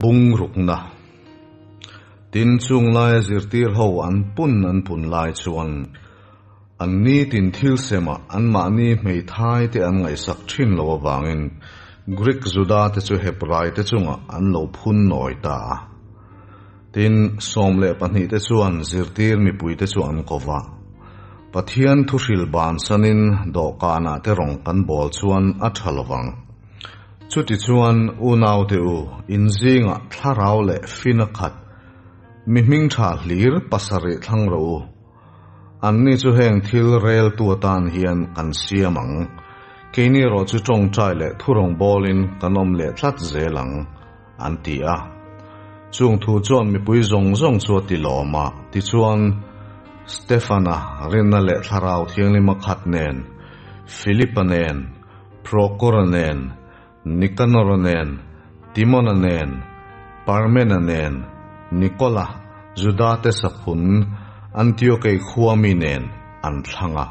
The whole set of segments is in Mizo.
Bung rukna. Tin, chung laia zirtir ho an pun an pun lai chuan an nitin thil semah anmahni hmeithai te an ngaihsak thin lo avangin Greek Juda te chu Hebrai te chungah an lo phun nawi ta a. Tin, 12 te chuan zirtir mipui te chu an ko va. Pathian thuhril bansanin dawhkanah te rawng kan bawl chuan a tha lovang. Chutichuan, unaute u, in zingah thlarau leh fin a khat, mi hmingtha hlir pasarih thlang rawh u. Anni chu heng thil reltu atan hian kan siam ang. Keini erawh chu tawngtai leh thurawng bawlin kan awm leh tlat zel ang, an ti a. Chung thu chuan mipui zawng zawng chu a ti lawm a, tichuan, Stefana rinna leh thlarau thianghlim a khat nen, Philipa nen, Prokora nen, Nikanora nen, Timona nen, Parmena nen, Nikola, Judate saphun, Antiokei khua mi nen an thlang a.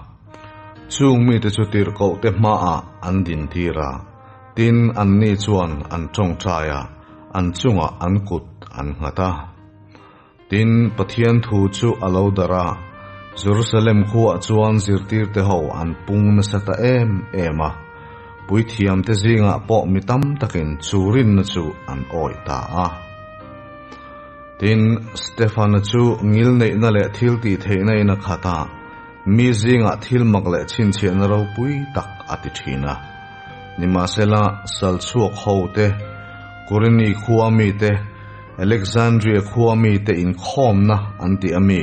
Chung mite chu tirhkohte hmaah an dintir a, tin anni chuan an tawngtai a, an chungah an kut an nghat a. Tin, Pathian thu chu a lo darh a, Jerusalem khuaah chuan zirtirte ho an pung nasa ta em em a, puithiamte zingah pawh mi tam takin chu rinna chu an awih ta a. Tin, Stefana chu ngilneihna leh thil tih theihna in a khat a, mi zingah thil mak leh chhinchhiahna ropui tak a ti thin a. Nimahsela, Salchhuak hote, Kurini khua mite, Alexandria khua mite inkhawmna an tih a mi,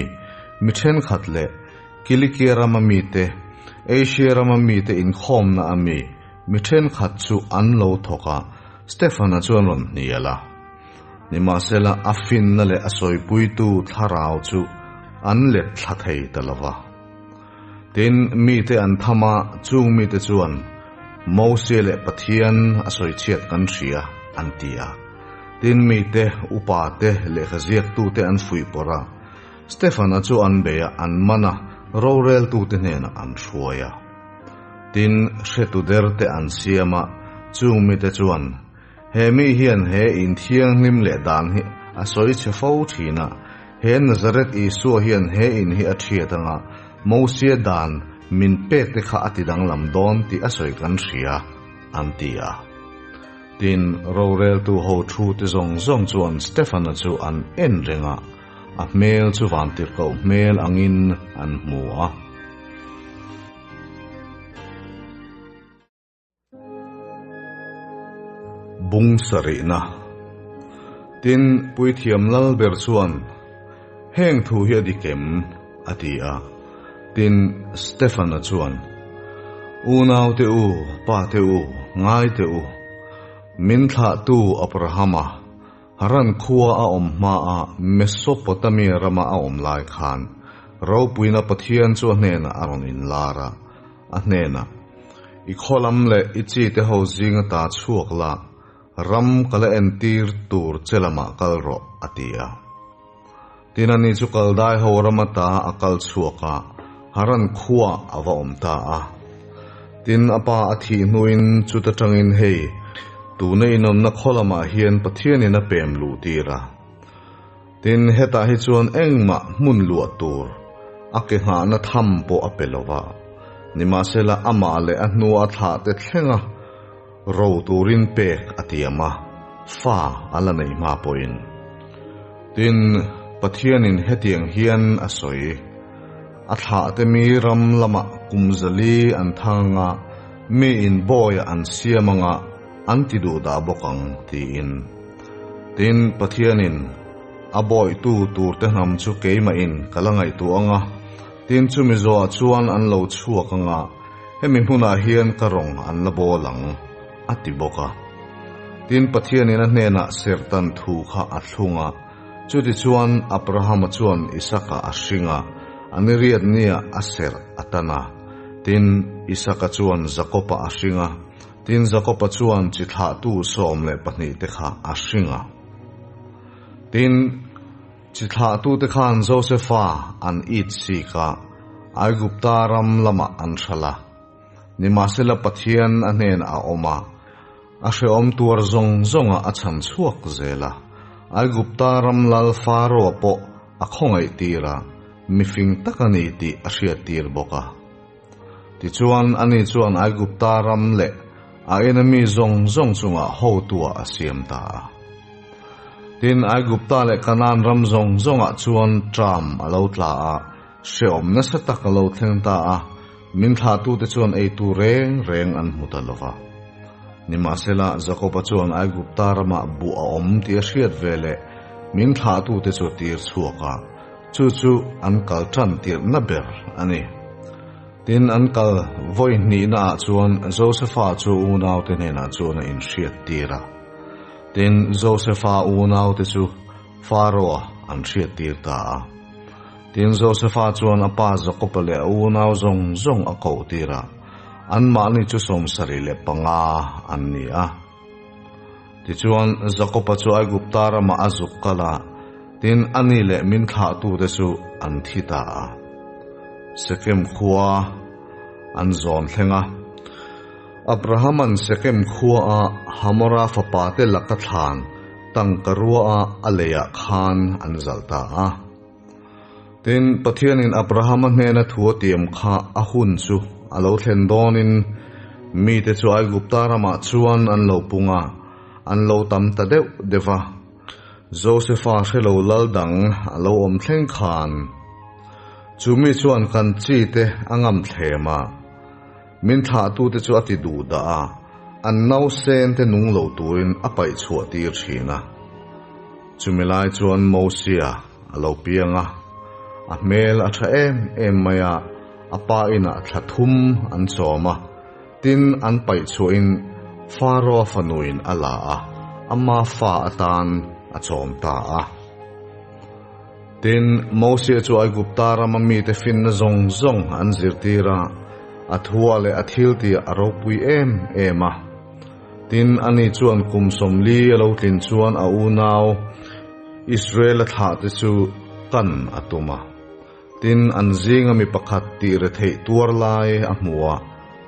mi thenkhat leh Kilikia rama mite, Asia rama mite inkhawmna a mi, mi thenkhat chu an lo thawk a, Stefana chuan rawn hnial a. Nimahsela a finna leh a sawipuitu thlarau chu an let thla thei ta lo va. Tin, mite an tham a, chung mite chuan, Mosia leh Pathian a sawichhiat kan hria, an ti a. Tin, mite, upate, lehkha ziaktute an fuih pawrh a. Stefana chu an bei a, an man a, roreltute hnenah an hruai a. Tin, hretu derte an siam a, chung mite chuan, He mi hian he in thianghlim leh dan hi a sawi chhe fo thin a, he Nazareth Isua hian he in hi a thiat anga Mosia dan min pek te kha a ti danglam dawn tih a sawi kan hria, an ti a. Tin, roreltu ho thu te zawng zawng chuan Stefana chu an en reng a, a hmel chu vantirhkoh hmel angin an hmu a. Bung sarihna. Tin, Puithiam Lalber chuan, Heng thu hi a dik em? a ti a. Tin, Stefana chuan, Unaute u, pate u, ngaite u, min thlahtu Abrahama, Haran khua a awm hmaa Mesopotamia rama a awm lai khan, ropuina Pathian chu a hnenah a rawn inlar a. A hnenah, I khawlam leh i chite ho zinga ta chhuak la, ram ka la entir tur che lamah kal rawh, a ti a. Tin ani chu Kaldai ho rama ta a kal chhuak a, Haran khuaah a va awm ta a. Tin a pa a thih hnuin chuta tangin hei, tuna inawmna khaw lamah hian Pathianin a pem luh tir a. Tin, hetah hi chuan engmah hmun luah tur a ke nghahna tham pawh a pe lo va. Nimahsela, amah leh a hnua a thlahte thlenga ro turin pek a tiam a, fa a la nei hma pawhin. Tin, Pathianin hetiang hian a sawi, A thlahte mi ram lamah kum zali an thang anga, mi inbawiah an siam anga, an ti duh dah bawk ang, tiin. Tin, Pathianin a bawihtu turte hnam chu keimahin ka la ngaihtuah ang a, tin chumi zawhah chuan an lo chhuak ang a, hemi hmunah hian ka rawng an la bawl ang, a ti bawk a. Tin, Pathianin a hnenah serhtan thu kha a thlung a, chutichuan Abrahama chuan Isaka a hring a, a ni riat niah a serh a tan a. Tin, Isaka chuan Jakopa a hring a, Tin, Jakoba chuan chi thlahtu 12 te kha a hring a. Tin, chi thlahtute khan Josefa an it sik a, Aigupta ram lamah an hral a. Nimahsela Pathian a hnenah a awm a, a hrehawm tuar zawng zawngah a chhan chhuak zel a. Aigupta ram lal Pharaoh-a pawh a khawngaih tir a, mifing tak a ni tih a hriattir bawk a. Tichuan, ani chuan Aigupta ram leh a ina mi zawng zawng chungah hotuah a siam ta a. Tin, Aigupta leh Kanaan ram zawng zawngah chuan ṭam a lo tla a, hrehawm nasa tak a lo thleng ta a, min thlahtute chuan eitu reng reng an hmu ta lo va. Nimahsela, Jakoba chuan Aigupta ramah buh a awm tih a hriat veleh min thlahtute chu a tir chhuak a, chu chu an kal ṭan tirhna ber a ni. Tin, an kal vawi hnihnaah chuan Josefa chu unaute hnenah chuan a inhriat tir a. Tin, Josefa unaute chu Pharaoh-a an hriat tir ta a. Tin, Josefa chuan a pa Jakoba leh a unau zawng zawng a koh tir a, anmahni chu 75 an ni a. Tichuan, Jakoba chu Aigupta ramah a zuk kal a, tin, ani leh min thlahtute chu an thi ta a. Sekem khua an zawn thleng a. Abrahama'n Sekem khuaa Hamora fapate laka thlan tangkarua a leiah khan an zalh ta a. Tin, Pathianin Abrahama hnena thu a tiam kha a hun chu a lo thlen dawnin mite chu Aigupta ramah chuan an lo pung a, an lo tam ta deuh deuh va. Josefa hre lo lal dang a lo awm thleng khan chu mi chuan kan chi te a ngam thlem a, min thlahtute chu a ti duh dah a, an nausen te nung lo turin a paih chhuah tir thin a. Chumi lai chuan Mosia a lo piang a, a hmel a tha em em mai a, a pa inah thla thum an chawm a, tin an paih chhuahin Pharaoh-a fanuin a la a, ama fa atan a chawm ta a. Tin, Mosia chu Aigupta rama mite finna zawng zawng an zirtir a, a thua leh a thiltih a ropui em em a. Tin, ani chuan kum 40 a lo tlin chuan a unau Israel-a thlahte chu kan a tum a. Tin, an zinga mi pakhat tih retheih tuar lai a hmu a,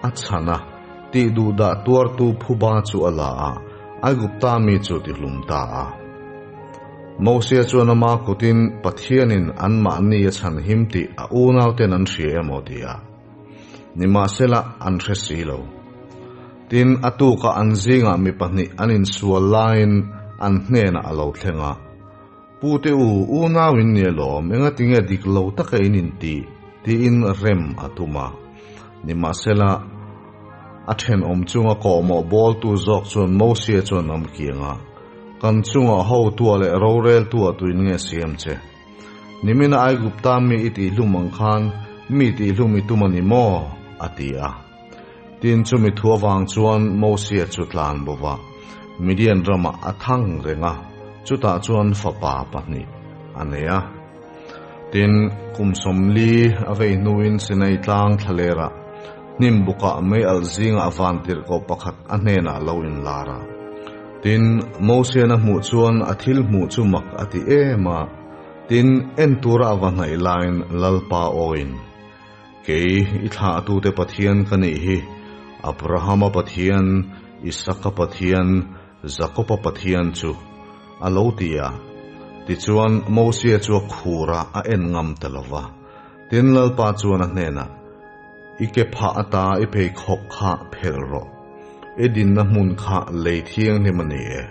a chhan a, tih duhdah tuartu phuba chu a la a, Aigupta mi chu tihlum ta a. Mosia chuan ama kutin Pathianin anmahni a chhan him tih a unauten an hria emaw ti a. Nimahsela, an hre si lo. Tin, a tukah an zingah mi pahnih an insual laiin an hnenah a lo thleng a, Pu te u, unau in ni alawm, engatinge dik lo taka in intih? tiin rem a tum a. Nimahsela, a thenawm chunga kawhmawh bawltu zawk chuan Mosia chuan a kiang a, Kan chungah hotua leh roreltua tuin nge siam che? Nimina Aigupta mi i tihhlum ang khan mi tihhlum i tum a ni maw? a ti a. Tin, chumi thu avang chuan Mosia chu tlan bo va, Midian ramah a thang reng a, chutah chuan fapa pahnih a nei a. Tin, kum 40 a vei hnuin Sinai tlang thlalerah hnim bukah mei alh zingah vantirhkoh pakhat a hnenah lo inlar a. Tin, Mosian a hmuh chuan a thil hmuh chu mak a ti em a, tin, en tura a va hnaih laiin Lalpa awiin, Kei i thlahtute Pathian ka nih hi, Abrahama Pathian, Isaka Pathian, Jakoba Pathian chu, a lo ti a. Tichuan, Mosia chu a khur a, a en ngam ta lo va. Tin, Lalpa chuan a hnenah, I ke phah ata i pheikhawk kha phelh rawh. I dinna hmun kha lei thianghlim a ni e.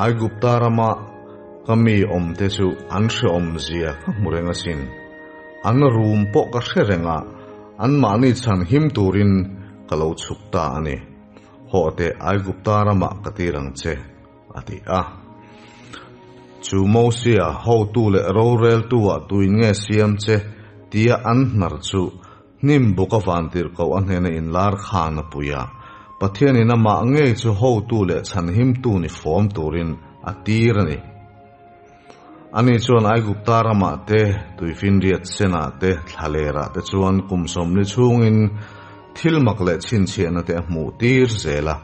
Aigupta rama ka mi awmte chu an hrehawm zia ka hmu reng asin. An rum pawh ka hre reng a, anmahni chhan him turin ka lo chhuk ta a ni. Hawh teh Aigupta ramah ka tir ang che, a ti a. Chu Mosia, hotu leh roreltu-ah tuin nge siam che tia an hnar chu Hnim buk a vantirhkoh a hnena inlar khan a pui a, Pathianin amah ngei chu hotu leh chhanhimtu ni fawm turin a tir a ni. Ani chuan Aigupta ramah te, Tuifinriat senah te, thlalerah te chuan kum 40 chhungin thil mak leh chhinchhiahna te a hmuh tir zel a,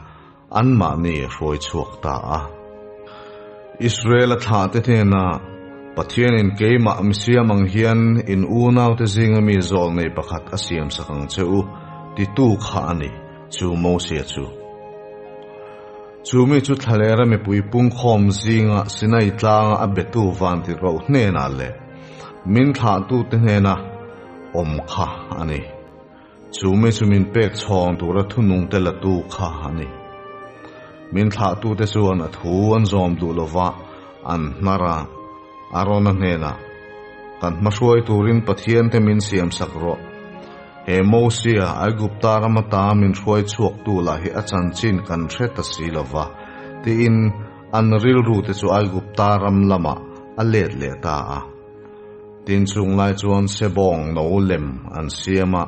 anmahni hruai chhuak ta a. Israel-a thlahte hnenah, Pathianin keimah mi siam ang hian in unaute zinga mi zawl nei pakhat a siam sak ang che u, titu kha a ni, chu Mosia chu. Chu mi chu thlalera mipui pungkhawm zinga Sinai tlanga a betu vantirhkoh hnenah leh min thlahtute hnena awm kha a ni. Chu mi chu min pek chhawng tura thunungte latu kha a ni. Min thlahtute chuan a thu an zawm duh lova an hnar a, Arona hnenah, Kan hmahruai turin Pathiante min siamsak rawh. He Mosia, Aigupta ram ata min hruai chhuaktu lah hi a chanchin kan hre ta si lo va, tiin an rilrute chu Aigupta ram lamah a let leh ta a. Tin chung lai chuan sebawng no lem an siam a,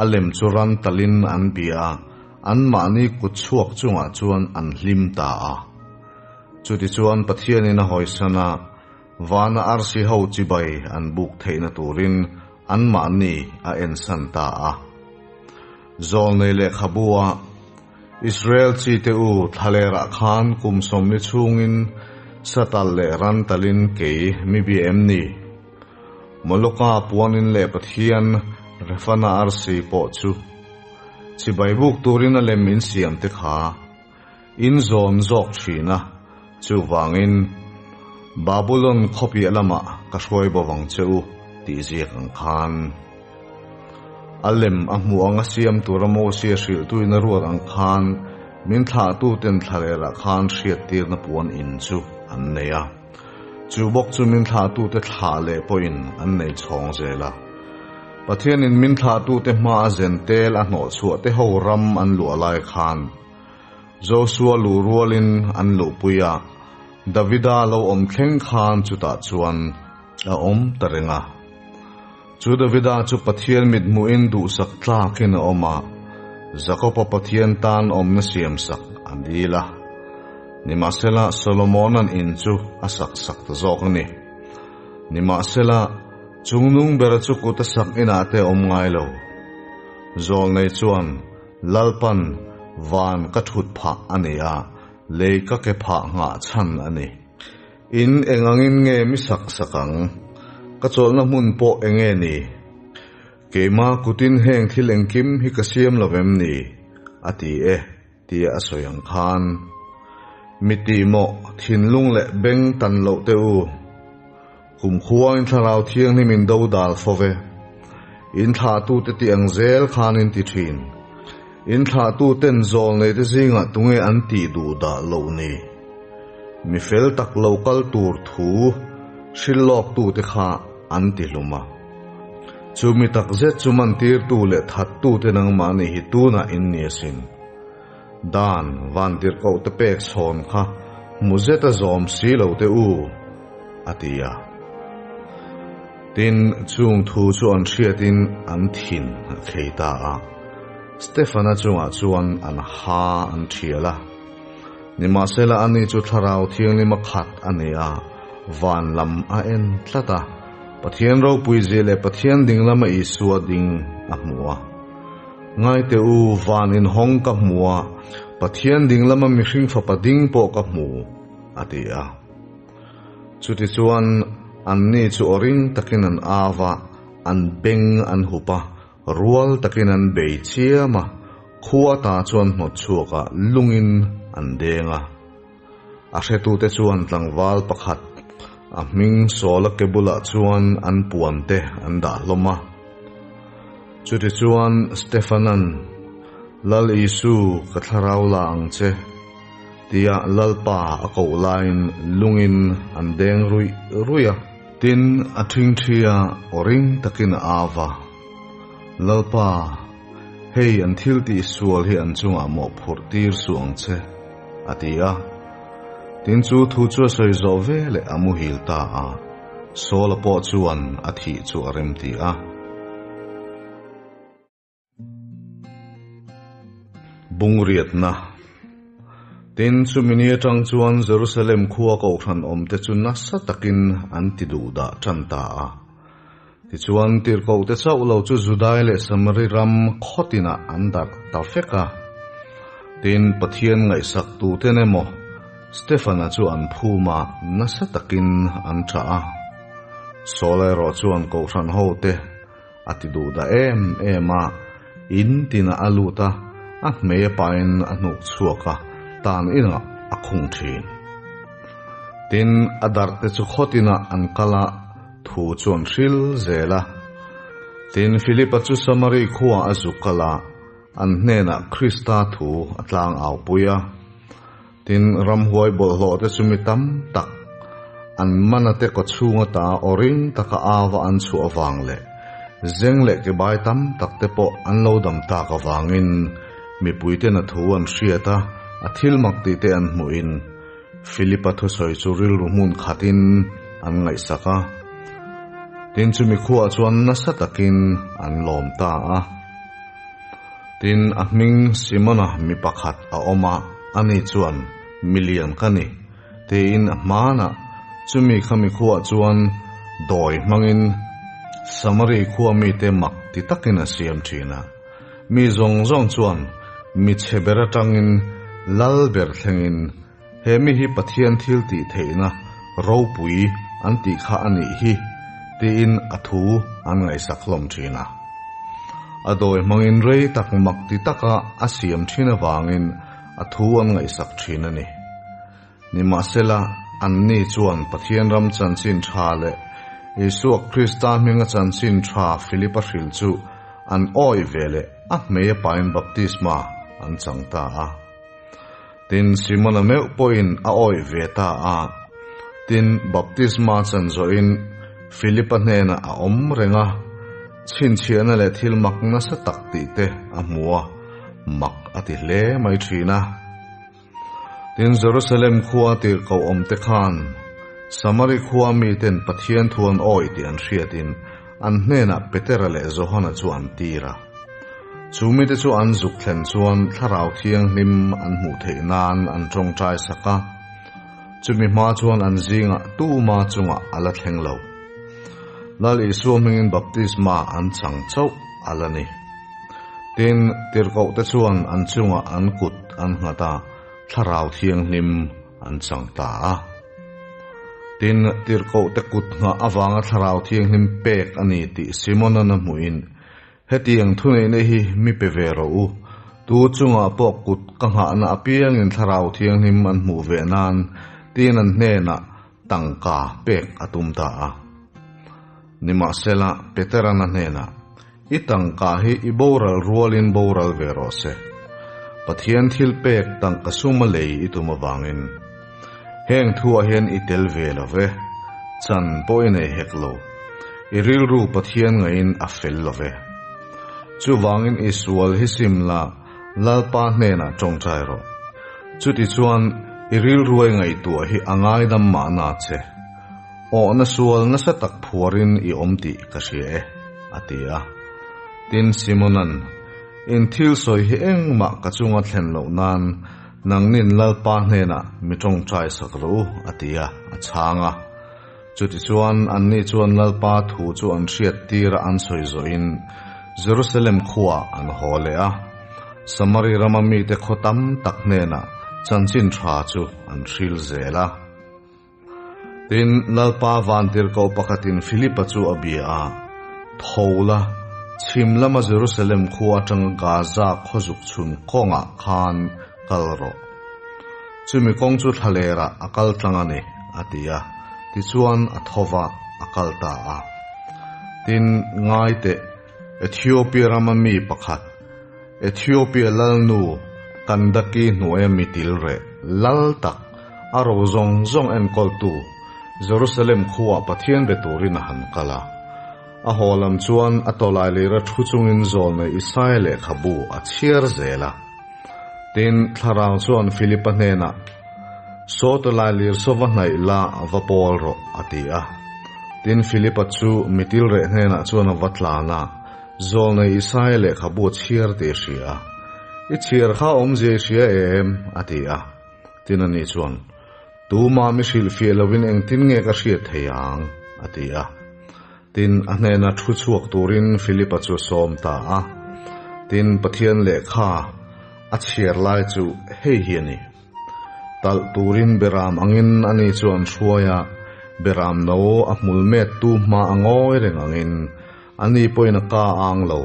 a lem chu ran talin an bia a, anmahni kut chhuak chungah chuan an hlim ta a. Chutichuan Pathianin a hawisan a, vana arsi ho chibai an buk theihna turin anmahni a ensan ta a. Zawlnei lehkhabua Israel chite u thlalerah khan kum sawmli chhungin satal leh ran talin kei mi bia em ni? Moloka puanin leh Pathian Refana arsi pawh chu chibai buk turin a lem insiam te kha In zawn zawk thin a, chuvangin Babulon khawpiah lamah ka hruai bo vang che u tih ziak ang khan. A lem a hmuh anga siam tura Mosia hrilhtuin a ruat ang khan min thlahtuten thlalerah khan hriattirna puan in chu an nei a. Chu bawk chu min thlahtute thlah leh pawhin an nei chhawng zel a. Pathianin min thlahtute hmaa zen tel a hnawhchhuah te ho ram an luah lai khan Josua luh rualin an luhpui a, Davida lo awm thleng khan chutah chuan a awm ta reng a. Chu Davida chu Pathian mithmuhin duhsak tlakin a awm a, Jakoba Pathian tan awmna siamsak a dil a. Nimahsela, Solomona'n in chu a sak sak ta zawk a ni. Nimahsela, chungnung bera chu kut a sak inah te a awm ngai lo. Zawlnei chuan Lalpan van ka thut phah a ni a, lei ka ke phah nghah chhan a ni. In eng angin nge mi sak sak ang? Ka chawlhna hmun pawh eng nge ni? Keima kutin heng thil engkim hi ka siam lo vem ni? A ti e, tia a sawi ang khan. Mi tihmawh, thinlung leh beng tan loh teh u. Kumkhuain Thlarau Thianghlim in do dal fo ve. In thlahtute tih ang zel khan in ti thin. In thlahtuten zawl neite zingah tunge an tih duh dah loh ni? Mi fel tak lo kal tur thu hrilhlawktute kha an ti hlum a. Chu mi tak zet chu mantirtu leh thattute nangmahni hi tunah in ni asin. Dan vantirhkohte pek chhawn kha hmu zeta zawm si lo teh u, a ti a. Tin, chung thu chu an hriatin an thin a khei ta a. Stefana chungah chuan an ha an thial a. Nimahsela ani chu Thlarau Thianghlima khat a ni a, van lam a en tlat a, Pathian ropui zia leh Pathian ding lama Isua ding a hmu a. Ngaite u, van inhawng ka hmu a, Pathian ding lama mihring fapa ding pawh ka hmu, a ti a. Chutichuan, anni chu aw ring takin an au a, an beng an hup a, rual takin an bei chiam a, khua ta chuan hnawt chhuakah lungin an deng a. A hretute chuan tlangval pakhat a hming Sawla ke bulah chuan an puante an dah hlawm a. Chutichuan Stefanan, Lal Isu, ka thlarau la ang che, tia Lalpa a koh laiin lungin an deng ruih ruih a. Tin, a ṭhingṭhia aw ring takin a au va, Lalpa, hei an thil tih sual hi an chungah mawhphurh tir suh ang che. A ti a. Tin chu thu chu a sawi zawh ve leh a muhil ta a, Saula pawh chuan a thih chu a rem ti a. Bungriatna Tin, chumi ni atang chuan Jerusalem khua kohhran awmte chu nasa takin an ti duhdah tan ta a. Tichuan, tirhkohte chauh lo chu Judai leh Samari ram khawtinah an darh ta vek a. Tin, Pathian ngaihsaktuten emaw Stefana chu an phum a, nasa takin an ṭah a. Saul erawh chuan kohhran hote a ti duh dah em em a, in tinah a lut a, a hmei a pain a hnuk chhuak a. Tan inah a khung thin. Tin, a darhte chu khaw tinah an kal a, thu chu an hril zel a. Tin, Filipa chu Samari khuaah a zuk kal a, an hnenah Krista thu a tlang au pui a. Tin, ramhuai bawlhhlawh te chu mi tam tak an mana te kaw chhung ata aw ring taka ava an chhuah avang leh zeng leh ke bai tam tak te pawh an lo dam tak avangin mipuiten a thu an hriat a, a thil mak tih te an hmuhin Philip-a thusawi chu rilru hmun khatin an ngaihsak a. Tin, chumi khuaah chuan nasa takin an lawm ta a. Tin, a hming Simona mi pakhat a awm a, ani chuan, Milian ka ni, tiin a hmanah chumi khami khuaah chuan dawi hmangin Samari khua mite mak ti takin a siam thin a. Mi zawng zawng chuan mi chhe ber atangin lal ber thlengin he mi hi Pathian thil tih theihna ropui an tih kha a nih hi tiin a thu an ngaihsak hlawm thin a. A dawi hmangin rei tak mak ti taka a siam thin avangin a thu an ngaihsak thin a ni. Nimahsela, anni chuan Pathian ram chanchin tha leh Isua Krista hminga chanchin tha Philipa hrilh chu an awih ve leh a hmei a pain baptisma an chang ta a. Tin, Simona meuh pawhin a awih ve ta a. Tin, baptisma chan zawhin Philipa hnenah a awm reng a, chhinchhiahna leh thil mak nasa tak tih te a hmu a, mak a ti hle mai thin a. Tin, Jerusalem khua tirhkoh awmte khan Samari khua miten Pathian thu an awih tih an hriatin an hnenah Petera leh Johana chu an tir a. Chu mite chu an zuk thlen chuan Thlarau Thianghlim an hmuh theih nan an tawngtai sak a. Chumi hma chuan an zingah tuma chungah a la thleng lo. Lal Isua hmingin baptisma an chang chauh a la ni. Tin, tirhkohte chuan an chungah an kut an nghat a, Thlarau Thianghlim an chang ta a. Tin, tirhkohte kut nghah avanga Thlarau Thianghlim pek a ni tih Simona'n a hmuhin, Hetiang thuneihna hi mi pe ve rawh u. Tu chungah pawh kut ka nghahna apiangin Thlarau Thianghlim an hmuh ve nan tiin an hnenah tangka pek a tum ta a. Nimahsela, Petera'n a hnenah, I tangka hi i boral rualin boral ve rawh se. Pathian thil pek tangka suma lei i tum avangin. Heng thuah hian i tel ve lo ve, chan pawh i nei hek lo. I rilru Pathian ngaihin a fel lo ve. Chuvangin i sual hi sim la, Lalpa hnenah tawngtai rawh. Chutichuan i rilruai ngaihtuah hi a ngaidam mahna che. Awhna sual nasa tak phuarin i awm tih ka hria e, a ti a. Tin, Simona'n, In thil sawi hi engmah ka chunga thlen loh nan nangnin Lalpa hnenah mi tawngtai sak rawh u, a ti a, a chhang a. Chutichuan, anni chuan Lalpa thu chu an hriat tira an sawi zawhin Jerusalem khuaah an haw leh a. Samari rama mite khaw tam tak hnenah chanchin tha chu an hril zel a. Tin, Lalpa vantirhkoh pakhatin Filipa chu a bia a, Tho la, chhim lama Jerusalem khua atanga Gaza khawzuk chhun kawngah khan kal rawh. Chumi kawng chu thlalerah a kal tlang a ni, a ti a. Tichuan a tho va, a kal ta a. Tin, ngai teh, Ethiopia rama mi pakhat, Ethiopia lalnu Kandaki hnuaia mi til reh lal tak, a ro zawng zawng enkawltu Jerusalem khuaah Pathian be turin a han kal a. A haw lam chuan a tawlai lira thu chungin zawlnei Isaia lehkhabu a chhiar zel a. Tin, Thlarau chuan Filipa hnenah, Saw tawlai lir saw va hnaih la, va pawl rawh, a ti a. Tin, Filipa chu mi til reh hnenah chuan a va tlan a. Zawlnei Isaia lehkhabu a chhiar tih a hria a, I chhiar kha awmzia i hria em? a ti a. Tin ani chuan, Tuma mi hrilhfiah lovin engtin nge ka hriat thei ang? a ti a. Tin, a hnena thu chhuak turin Filipa chu a sawm ta a. Tin, Pathian lehkha a chhiar lai chu hei hi a ni. Talh turin beram angin ani chu an hruai a, beram no a hmul mettu hma a ngawi reng angin ani pawhin a ka ang lo.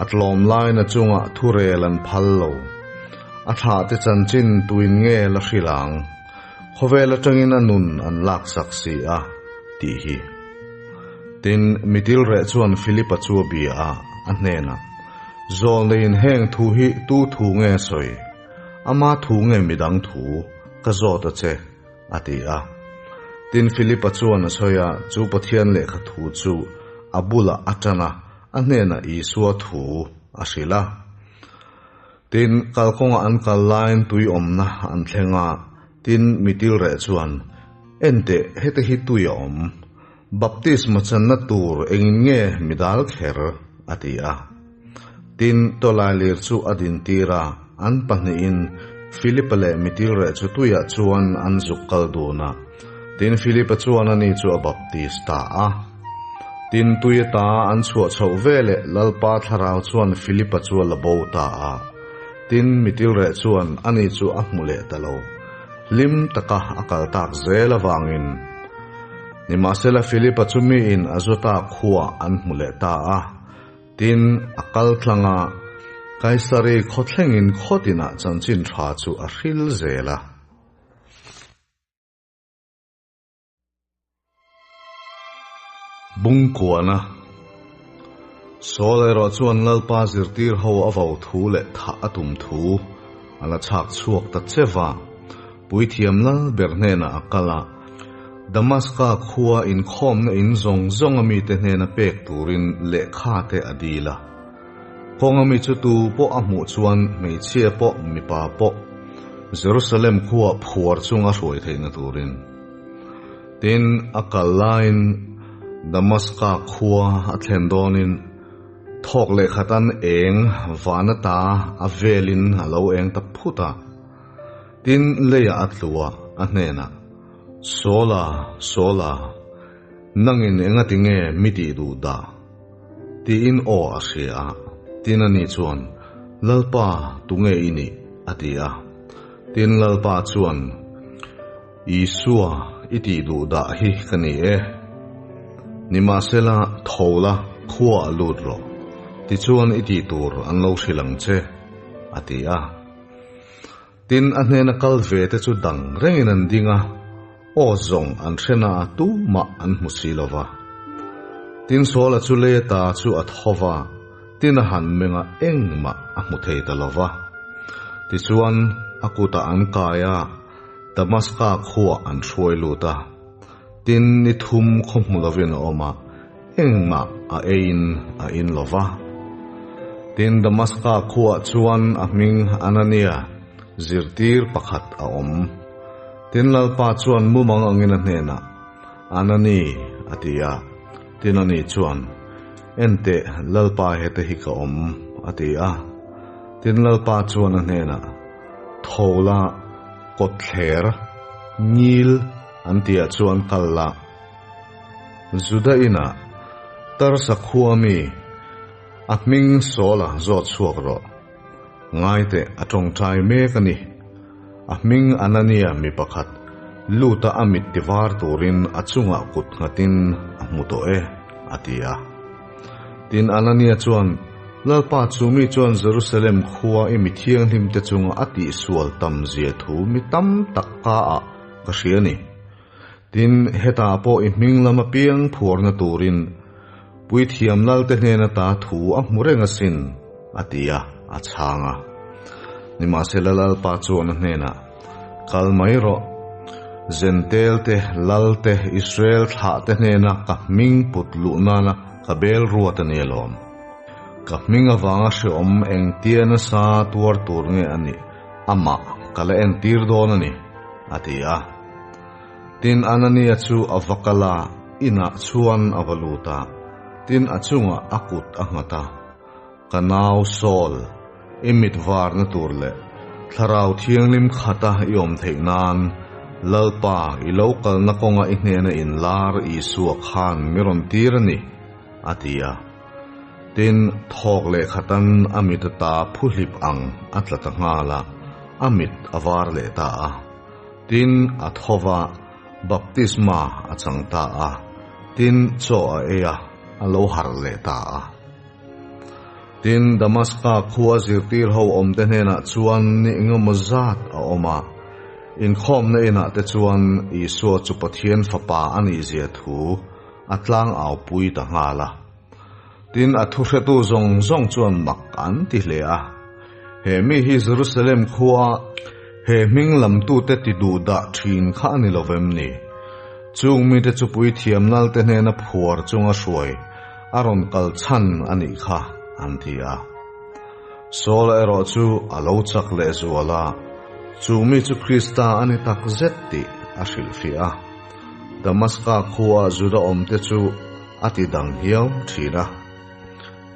A tlawm laina chungah thurel an phal lo. A thlahte chanchin tuin nge la hrilh ang? Khawvel atangin a nun an laksak si a, tih hi. Tin, mitilreh chuan Philipa chu a bia a, a hnenah, Zawlneiin heng thu hi tu thu nge sawi? Ama thu nge midang thu? Ka zawt a che, a ti a. Tin, Philipa chuan a sawi a, chu Pathian lehkha thu chu a bulah a tan a, a hnenah Isua thu a hrilh a. Tin, kalkawngah an kal laiin tui awmna an thleng a, tin, mitilreh chuan, Enteh, hete hi tui a awm. Baptisma channa tur engin nge mi dal kher? a ti a. Tin, tawlailir chu a dintir a, an pahnihin Philipa leh mitilreh chu tuiah chuan an zuk kal dun a. Tin, Philipa chuan ani chu a baptis ta a. Tin, tui ata an chhuah chhoh veleh Lalpa thlarau chuan Philipa chu a la bo ta a. Tin, mitilreh chuan ani chu a hmu leh ta lo. Hlim taka a kal tak zel avangin. Nimahsela Philipa chu miin Azota khua an hmu leh ta a. Tin, a kal tlang a, Kaisari khawthlengin khawtinah chanchin tha chu a hril zel a. Bungkuana Saul erawh chuan Lalpa zirtir ho a vo thu leh thah a tum thu a la chhak chhuak ta che va. Puithiam lal ber hnenah a kal a, Damaska khua inkhawmna in zawng zawng a mite hnena pek turin lehkha te a dil a. Kawnga mi chu tu pawh a hmuh chuan hmeichhia pawh mipa pawh Jerusalem khuaa phuar chunga hruai theihna turin. Tin, a kal laiin Damaska khua a thlen dawnin thawk leh khatan eng van ata a velin a lo eng ta phut a. Tin, leiah a tlu a, a hnenah, Sawla, Sawla, nangin engati nge mi tih duh dah? Tiin aw a hria a. Tin ani chuan, Lalpa, tunge i nih? a ti a. Tin Lalpa chuan, Isua, i tih duh dah hi ka ni e. Nimahsela, tho la, khua a lut rawh. Tichuan i tih tur an lo hrilh ang che, a ti a. Tin, a hnena kal ve te chu dang rengin an ding a, aw zawng an hre na a tumah an hmu si lo va. Tin, Saula chu lei ata chu a tho va, tin a han meng a engmah a hmu thei ta lo va. Tichuan, a kutah an kai a, Damaska khuah an hruai lut a. Tin, ni thum khaw hmu lovin a awm a, engmah a eiin a in lo va. Tin, Damaska khuah chuan a hming Anania zirtir pakhat a awm. Tin, Lalpa chuan mumang angin a hnenah, Anani, a ti a. Tin, ani chuan, Enteh, Lalpa hete hi ka awm, a ti a. Tin, Lalpa chuan a hnenah, Tho la, kawtthler, ngil an tihah chuan kal la. Juda inah Tarsa khua mi a hming Saula zawt chhuak rawh. Ngaiteh a tawngtai mek a ni. A hming Anania mi pakhat luta a mit tivar turin a chungah kut nghatin a hmu tawh e, a ti a. Tin, Anania chuan, Lalpa chu mi chuan Jerusalem khua i mi thianghlimte chunga a tihsual tam zia thu mi tam tak ka ah ka hria a ni. Tin, hetah pawh i hming lam apiang phuarna turin Puithiam Lalte hnen ata thu a hmu reng asin, a ti a, a chhang a. Nimahsela Lalpa chuan a hnenah, Kal mai rawh, Zentel te, Lal te, Israel thlah te hnena ka hming put luh nana ka bel ruat a ni alawm. Ka hming avanga hreawm engtia nasa tuar tur nge a nih amah ka la entir dawn a ni, a ti a. Tin, Anania chu a va kal a, inah chuan a va lut a, tin a chungah a kut a nghat a, Ka nau Saul, i mit varna tur leh Thlarau Thianghlim khata i awm theih nan Lalpa i lo kalna kawnga i hnena inlar Isua khan mi rawn tir a ni, a ti a. Tin, thawk leh khatan a mit ata phuhlip ang a tla ta nghal a, a mit a var leh ta a. Tin, a tho va, baptisma a chang ta a. Tin, chaw a ei a, a lo harh leh ta a. Tin, Damaska khua zirtir ho awmte hnenah chuan ni engemaw zat a awm a, inkhawmna inah te chuan Isua chu Pathian Fapa a nihzia thu a tlangau pui ta nghal a. Tin, a thuhretu zawng zawng chuan mak an ti hle a, He mi hi Jerusalem khua he hming lamtute ti duh dah thin kha a ni lo vem ni? Chung mite chu puithiam lalte hnena phuar chunga hruai a rawn kal chhan a nih kha, an ti a. Saula erawh chu a lo chak leh zual a, chu mi chu Krista a ni tak zet tih a hrilhfiah a. Damaska khua Juda awmte chu a ti dang hiau thin a.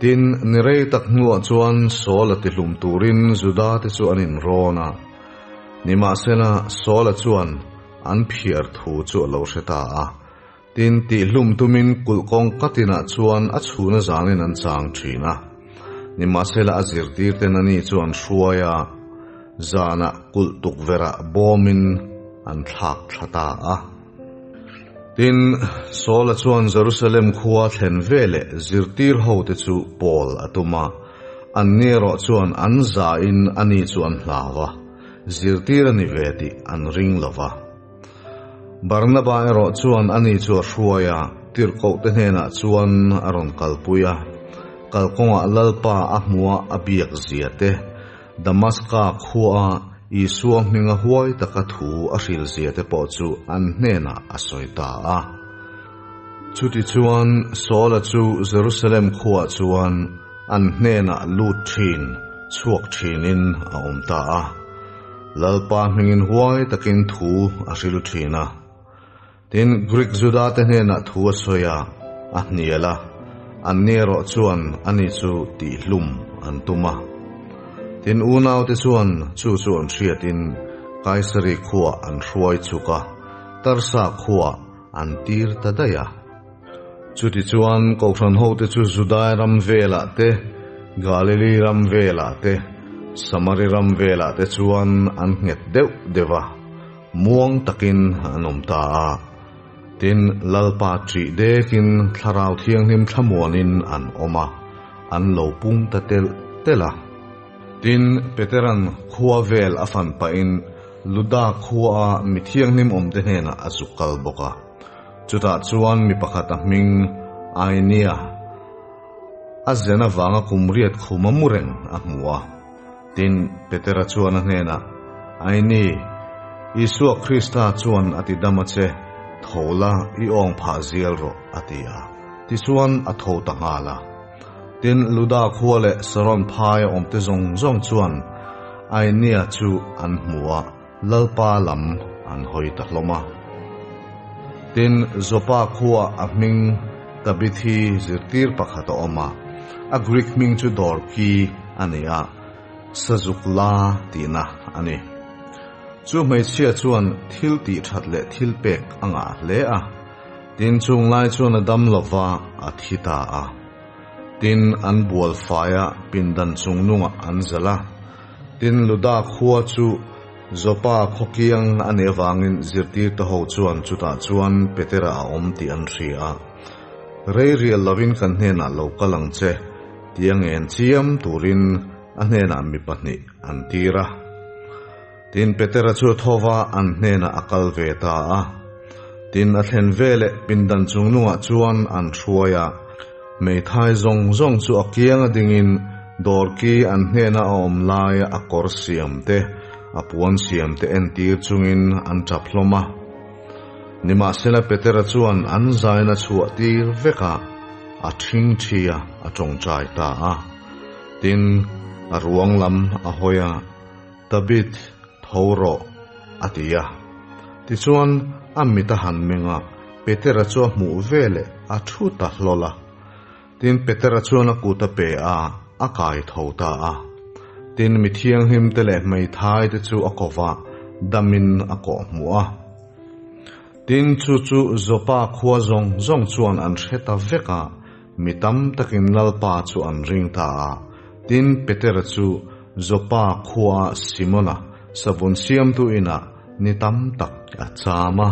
Tin, ni rei tak hnuah chuan Saula tihlum turin Juda te chu an inrawn a. Nimahsela, Saula chuan an phiar thu chu a lo hre ta a. Tin, tihlum tumin kulh kawng ka tinah chuan a chhuna zanin an chang thin a. Nimahsela a zirtirten ani chu an hruai a, zanah kulh tukverhah bawmin an thlak thla ta a. Tin, Saula chuan Jerusalem khua thlen veleh zirtir hote chu pawl a tum a, anni erawh chuan an zain ani chu an hlau a, zirtir a ni ve tih an ring lo va. Barnaba erawh chuan ani chu a hruai a, tirhkohte hnenah chuan a rawn kalpui a, kalkawngah Lalpa a hmuha a biak zia te, Damaska khua Isua hminga huai taka thu a hril zia te pawh chu an hnenah a sawi ta a. Chutichuan Saula chu Jerusalem khuaah chuan an hnenah lut thin, chhuak thinin a awm ta a. Lalpa hmingin huai takin thu a hril thin a. Tin, Grik Judate hnenah thu a sawi a, a hnial a, anni erawh chuan ani chu tihhlum an tum a. Tin, unaute chuan chu chu an hriatin Kaisari khuah an hruai chuk a, Tarsa khuah an tir ta daih a. Chutichuan, Kohhran hote chu Judai ram velah te, Galili ram velah te, Samari ram velah te chuan an nghet deuh deuh a. Muang takin an awm ta a, tin, Lalpa ṭih dekin Thlarau Thianghlim thlamuanin an awm a, an lo pung ta telh telh a. Tin, Peteran khua vel a fan pahin Luda khuaa mi thianghlim awmte hnenah a zuk kal bawk a. Chutah chuan mi pakhat a hming Ainia a zen avanga kum riat khum a mu reng a hmu a. Tin, Petera chuan a hnenah, Aini, Isua Krista chuan a ti dam a che, tho la, i awng phah zial rawh, a ti a. Tichuan a tho ta nghal a. Tin, Luda khua leh Saron phaia awmte zawng zawng chuan Ainia chu an hmu a, Lalpa lam an hawi ta hlawm a. Tin, Jopa khua a hming Tabithi zirtir pakhat a awm a, a Greek hming chu Dorki a ni a, Sazuk la tihna a ni. Chu hmeichhia chuan thil tih that leh thil pek a ngah hle a, tin chung lai chuan a dam lova a thi ta a. Tin, an bual faia pindan chung nungah an zalh a. Tin, Luda khua chu Jopa khawkiang a nih avangin zirtirte ho chuan chutah chuan Petera a awm tih an hria a. Rei rial lovin kan hnenah lo kal ang che, tia ngen chiam turin a hnenah mi pahnih an tir a. Tin, Petera chu thova an hnenah a kal ve ta a. Tin, a thlen veleh pindan chungnungah chuan an hruai a. Hmeithai zawng zawng chu a kianga dingin dawrki an hnena a awm laia a kawr siam te, a puan siam te entir chungin an tap hlawm a. Nimahsela Petera chuan an zaina chhuah tir vek a, a thingthi a, a tawngtai ta a. Tin, a ruang lam a hawi a, Tabith, tho rawh, a ti a. Tichuan, a mit a han meng a, Petera chu a hmuh veleh a thu ta hlawl a. Tin, Petera chuan a kut a pe a, a kai tho ta a. Tin, mi thianghlim te leh hmeithai te chu a ko va, damin a kawh hmuh a. Tin, chu chu Jopa khua zawng zawng chuan an hre ta vek a, Mi tam takin Lalpa chu an ring ta a. Tin, Petera chu Jopa khuaa Simona savun siamtu inah ni tam tak a cham a.